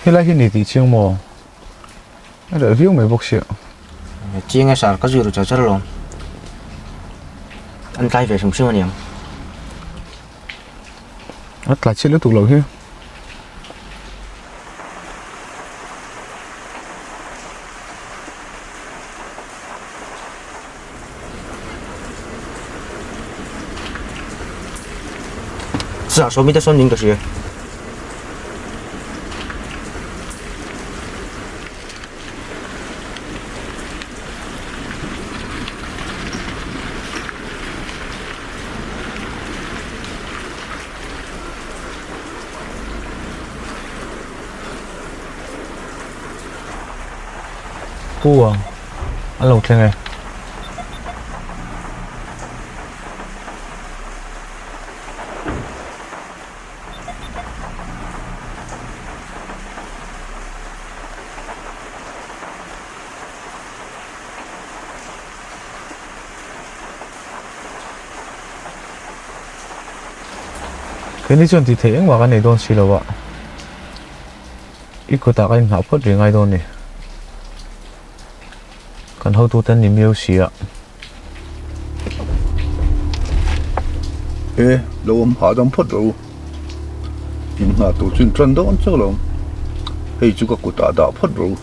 Helai hi ni tih chiang maw? A reh viau mai bawk sia. Chiang e sir, ka zui ru char char alawm. An tlai ve hrim hrim aniang. A tlai chhiat lutuk loh hi. Sir, sawmi te sawn ning ka hria. Pu ang an lo thleng e. Keini chuan tih theih engmah kan nei dawn si lo a, i kutah kan inhnah phawt rih ngai dawn ni. Kan hotute an ni miau si a. E, lo awm hahdam phawt rawh u. Inhnah tur chu in tan dawn chauh lo. Hei chu ka kutah dah phawt rawh u.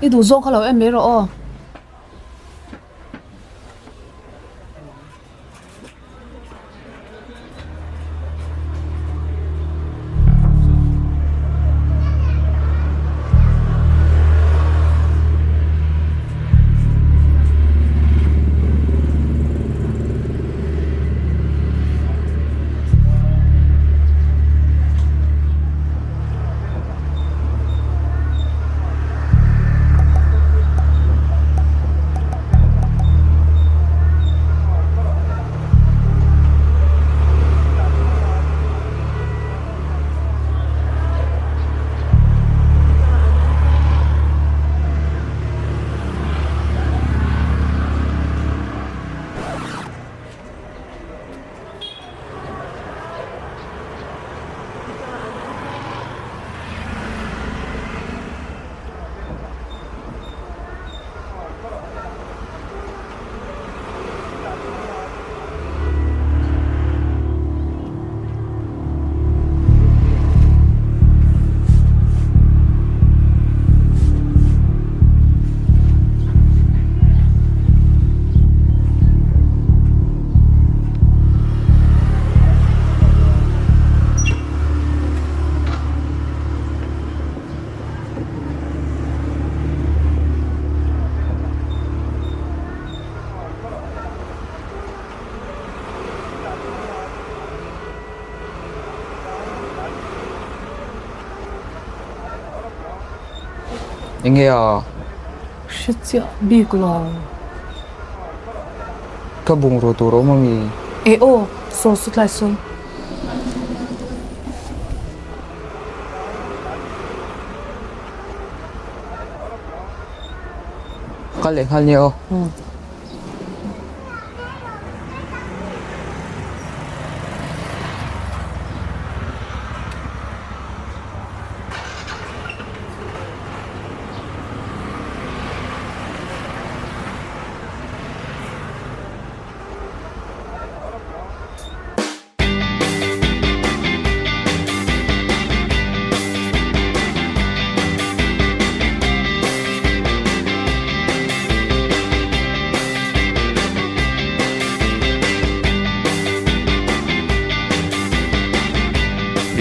I duh zawng kha lo em mai rawh aw. Enge a? Hre chiah bik lo. Ka bungraw tur a awm ami? E aw, saw saw tlai sawn. Kal leh nghal nia aw.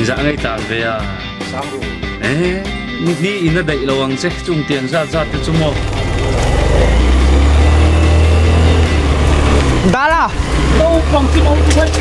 Inzah ngei tlan ve a. Eh, ni ni in a daih lo ang che chung tiang zat zat te chu maw. Dala! Naupang chu naupang.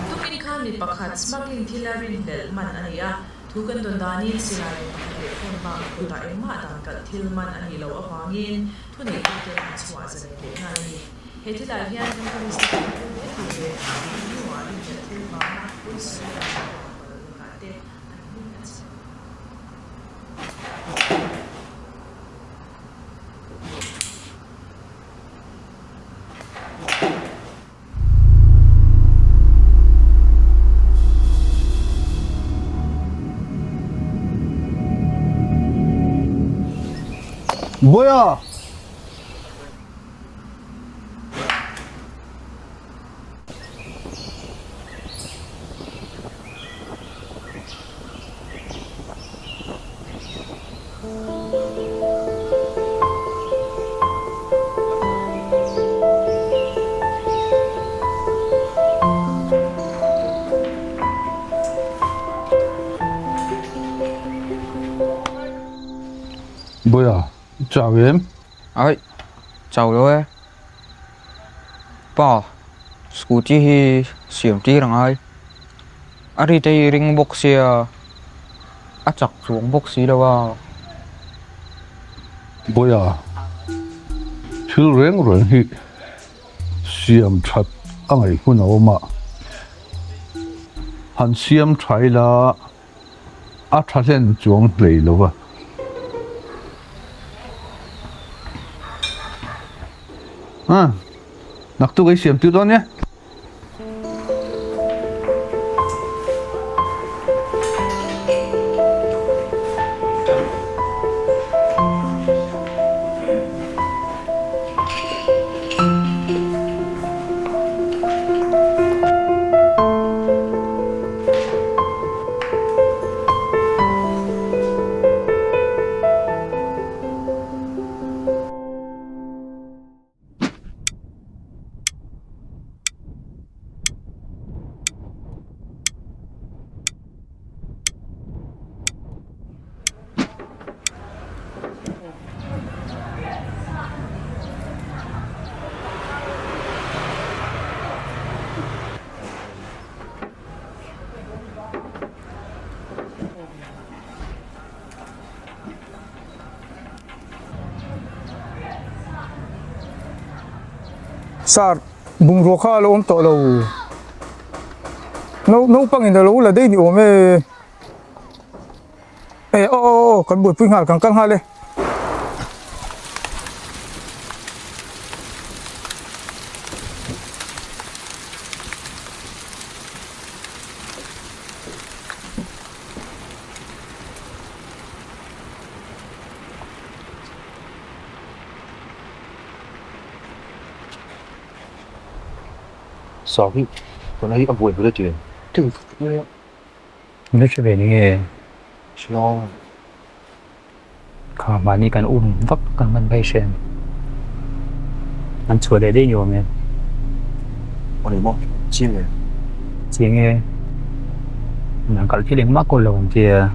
Tukin khan mi pakhat smuggling thil a rinhlelh man a ni a, thu kan dawn danin silai mi pakhat leh phone bak kutah engmah dan kalh thil man a nih loh avangin thuneitute an chhuah zalen leh nghal a ni. He thilah hian kan police te kan phu hle tur leh tih hnuah rinhlelh thil vanga pawisa leh an pawh palh lakah te an hming a chhe. Boya! Boya, chau em? Ai, chau lo e. Pa, scooty hi siam tir a ngai. A ri te hi ring bawk sia, a chak chuang bawk si lo a. Boya, thil reng reng hi siam that a ngaih hun a awm a. Han siam tha ila A tha hlen chuang hlei lo va. A, naktuk ei siam tir dawn nia. Sir, bungrua kha a lo awm tawh lo. Naupangin a lo la daih ni awm e. E aw aw aw kan buaipui nghal kan kal nghal e. Sorry, tuna hi a buai hmel a ti. Min hre ve ni nge? Hriau. Kha mahni kan um vak kan hman phei hre a ni. An chhuah leh daih ni awm e. Aw ni maw? Chiang e. chiang e. Nang kalh thil engmah kawl lo ang tia.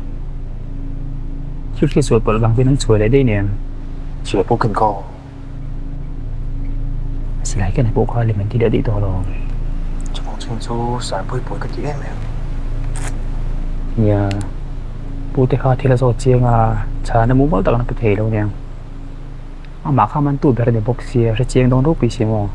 Thil hriatsual pawlh vang chuan an chhuah leh daih nen. Chhiah pawh kan kau. Silai ken pawh kha lem an ti leh daih tawh lo. Chuvang chuan chu Sarpui pawi ka ti em em. Nia, Pu te kha thil a zawt chiang a, chhana mumal tak an pe thei lo nia. Amah kha man tu ber a ni bawk sia, hre chiang dawn ropui si maw?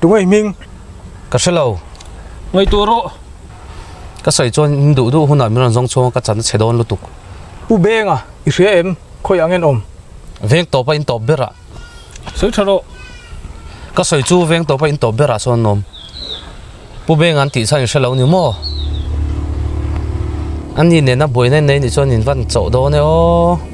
Tunge i hming? Ka hre lo. Ngaihtuah rawh. Ka sawi chuan in duh duh hunah min rawn zawng chhuang a, ka chan a chhe dawn lutuk. Pu Benga, i hria em? Khawiah ngen awm? Veng tawpa in tawp berah. Sawi tha rawh. Ka sawi chu veng tawpa in tawp berah sawn an awm. Pu Benga an tih chhan in hre lo ni maw? Ani nena buaina in nei nih chuan in van chauh dawn e aw.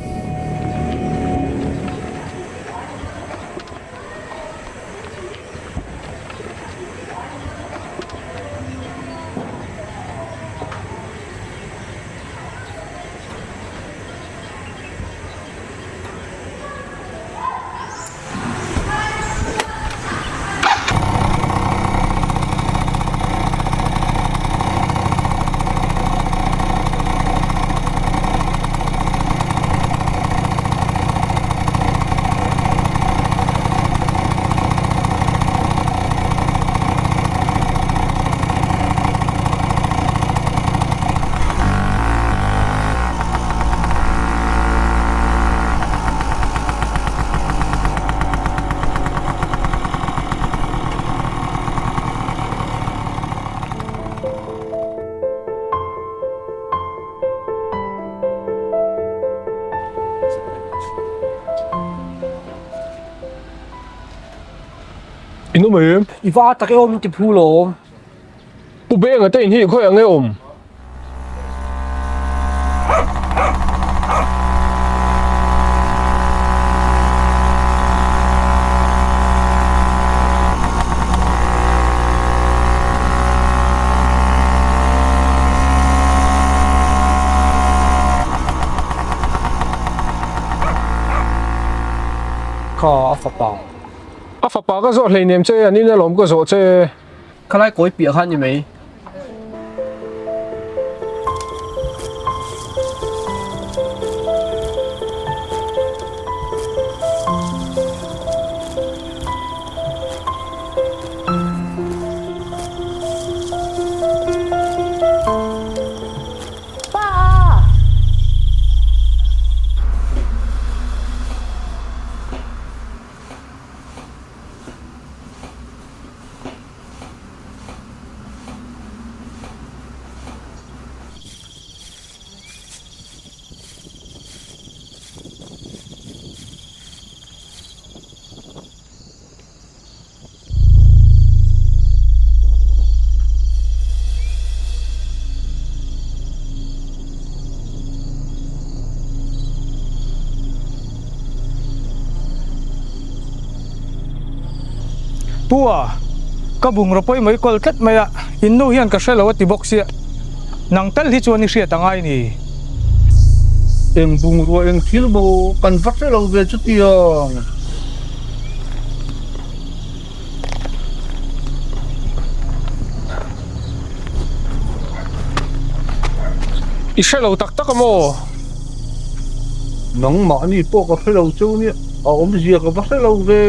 In awm em? I va tak e awm in ti phu lo. Pu Benga te in hi khawiah nge awm? Kha a fapa. A fapa ka zawh hleinem che, an in alawm ka zawh che. Khalai kawi piah kha a ni mai. Pa! Pu a, ka bungraw pawimawh i kawl tlat mai a, in nu hian ka hre lo a ti bawk sia, nang tal hi chuan i hriat a ngai ni. Eng bungrua eng thil maw kan va hre lo ve chutiang. I hre lo tak tak a maw? Nangmahni pawh ka hre lo cheu nia, a awmzia ka va hre lo ve.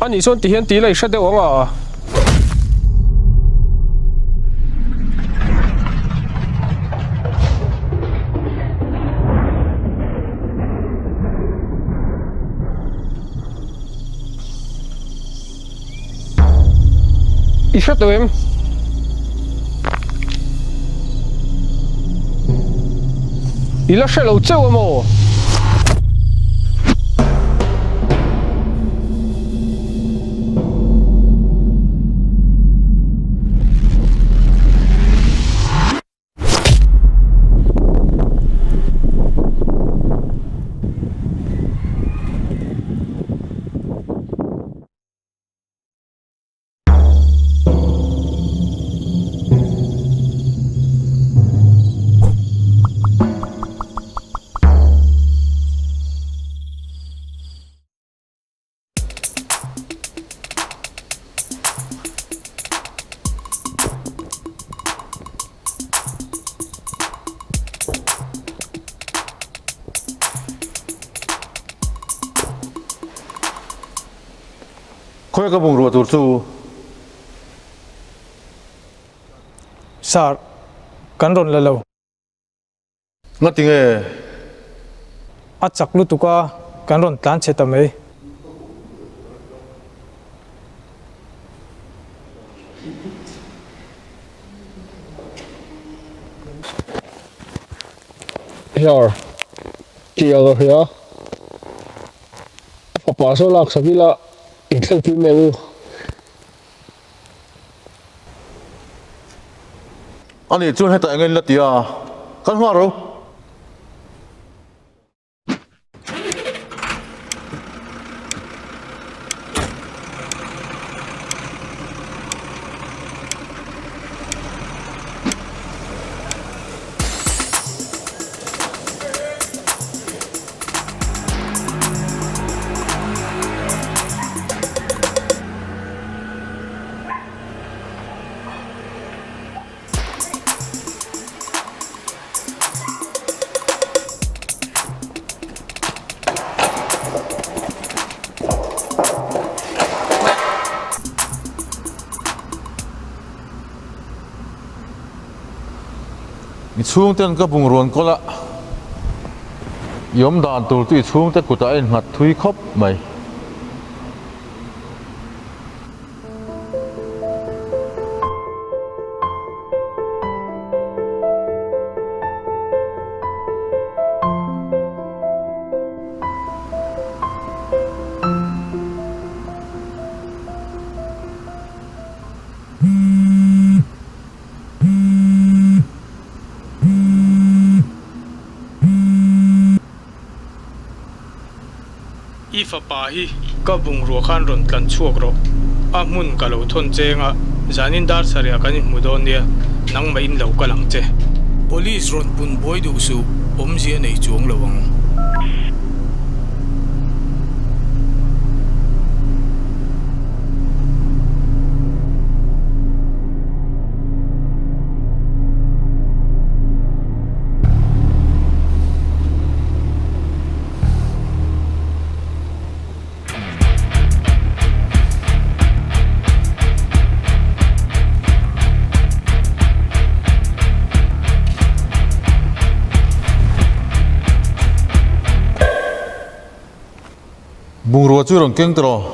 A nih chuan tihian tih la i hre deuh ang a. I hre tawh em? I la hre lo cheu a maw? Khawi ka bungrua tur chu? Sir, kan rawn la lo. Ngati nge? A chak lutuk a, kan rawn tlan chhe ta mai. Sir, tih a ka hria. A fapa saw laksak ila inthlengpui mai ang u. Ani chuan hetah eng in la ti a, kan nghah ro. I chhungten ka bungrawn kawl a, i awm dan tur chu i chhungte kutah a innghat thui khawp mai. I fapa hi ka bungrua khan rawn tlan chhuak rawh. A hmun ka lo thawn cheng a, zanin dar sarih ah kan inhmu dawn nia, nangmah in lo kal ang che. Police rawn pun buai duh suh, awmzia nei chuang lo ang. Bungrua chu i rawn keng tawh.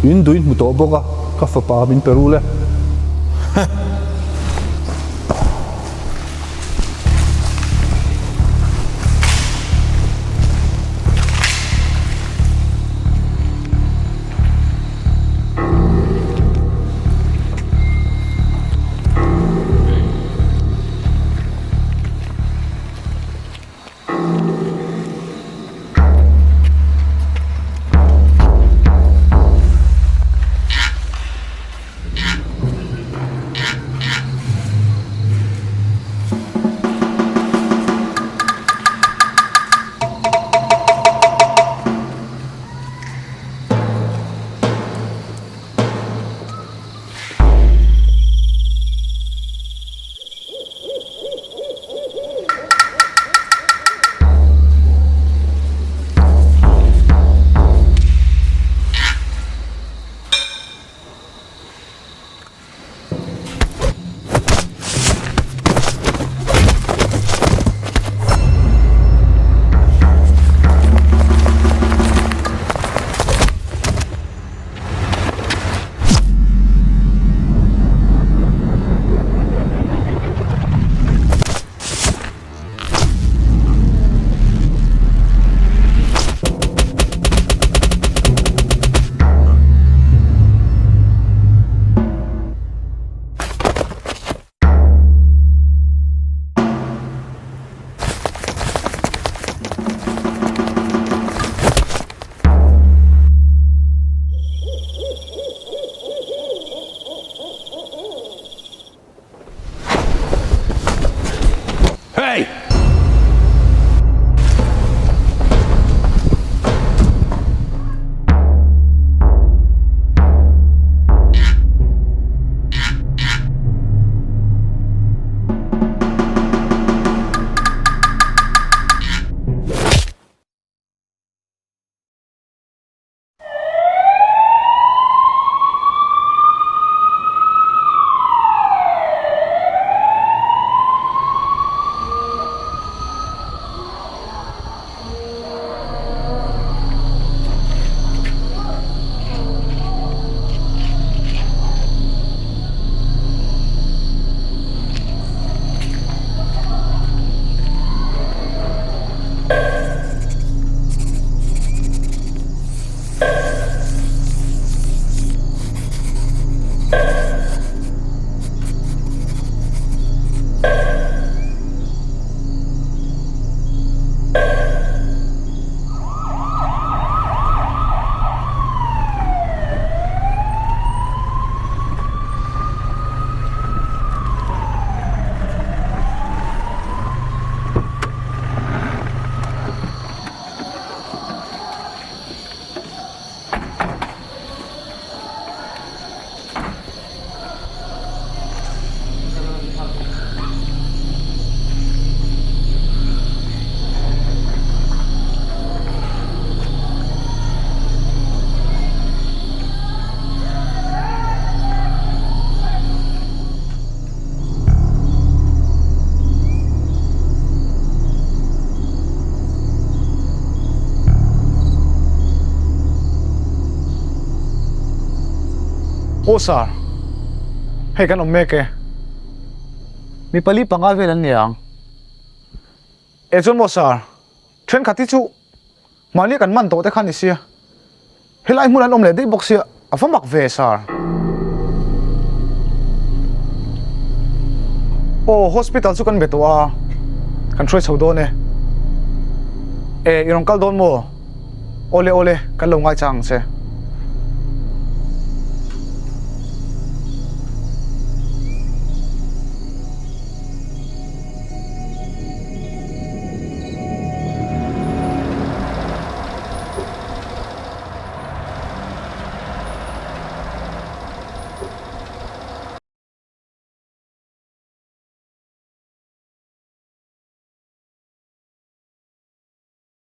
In duin hmu tawh bawk a, ka fapa min pe rul e. Aw sir, hei kan awm mek e. Mi pali panga vel an ni ang. E chuan maw sir, thenkhat hi chu mahni kan man tawh te kha ni sia. Helai hmun an awm leh daih bawk sia, a va mak ve sir. Aw hospital chu kan be tawh a, kan hruai chho dawn e. E i rawn kal dawn maw? Awle awle, kan lo ngaichang ang che.